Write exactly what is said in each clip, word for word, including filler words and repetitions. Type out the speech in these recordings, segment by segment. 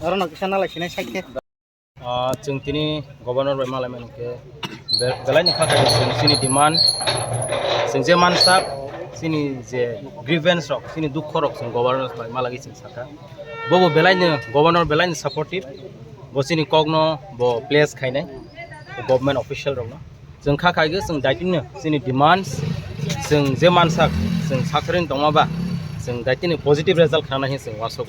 Oro no kisa nalai sinai side khe. Ah, chwng tini governor bai malaimani hwnkhe be-, belai ni kha khe chwng chini demand, chwng je mansak, chini je grievance rok, chini dukho rok chwng governor bai malai chwng sakha. Bobo belai ni governor belai ni supportive, bo chini kok no bo place khainai, government official rok no. Chwng kha khaigwi chwng daitino chini demands, chwng je mansak chwng sakharwi tongma ba, chwng daitino positive result khana hinwi chwng uansuk.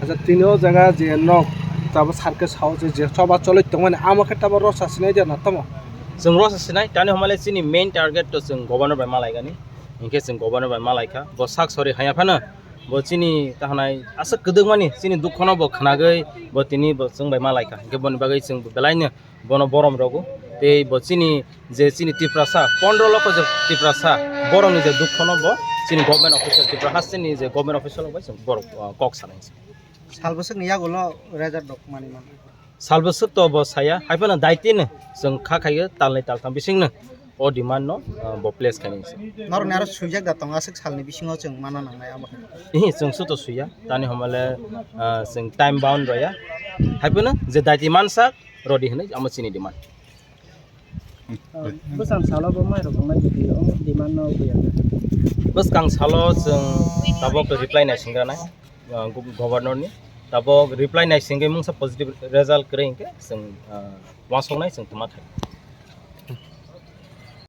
Acha, tini o jaga je nok tabo circus house je choba choloi tongmani, amo khe tabo rosa sinai de na tamo? Chwng rosa sinai, tani homale chini main target to chwng governor bai malaigani, hinkhe chwng governor bai malaikha, bo sak sori haya phano bo chini tahanai aswk kwdwkmani chini dukhono bo khnagwi bo tini bo chwng bai malaikha, hinkhe boni bagwi chwng belaino bono borom rogo. Tei bo chini je chini Tiprasa, pondro lokho je Tiprasa, borokni je dukhono bo chini government official, Tripura hasteni je government official rok bai chwng borok, ah, kok sanai. Sal bwswkni yagulo result rok manwi mano. Sal bwswk to bo saya, hai phano daitino chwng kha khaio talnwi taltham bisingno o demand no, ah, bo place khainai se. Norokni aro swijak da tongo aswk salni bisingo chwng mana nangnai abo khe? Ihi, chwng suto suya, tani homale, ah, chwng time bound rwya, hai phano je daiti mansak, rodi hinwi amo chini demand. Bwsang salo bo mai rok tongnai video demand no buya. Bwskang salo chwng tabok reply naisingranai, ah, gu-, governor ni. Tabok reply naisingwi mungsa positive result kwrwi hinkhe chwng, ah, uansuknai chwng twma khai.